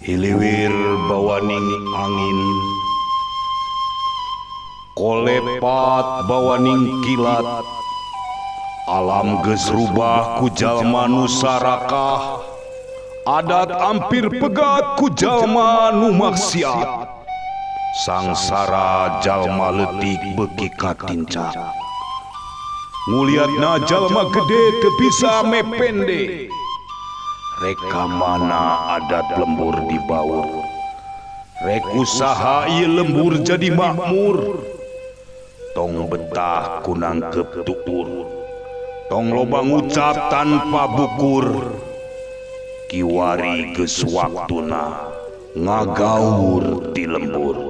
Hiliwir bawaning angin, kolepat bawaning kilat. Alam geus rubah ku jalma nu sarakah, adat ampir pegat ku jalma nu maksiat. Sangsara jalma leutik beuki katincak, nguliatna jalma gede teu bisa mepende. Rek ka mana adat lembur dibaur? Rek usaha ieu lembur jadi makmur? Tong betah ku nangkep tuur, tong loba ngucap tanpa bukur. Kiwari geus waktuna ngagaur ti lembur.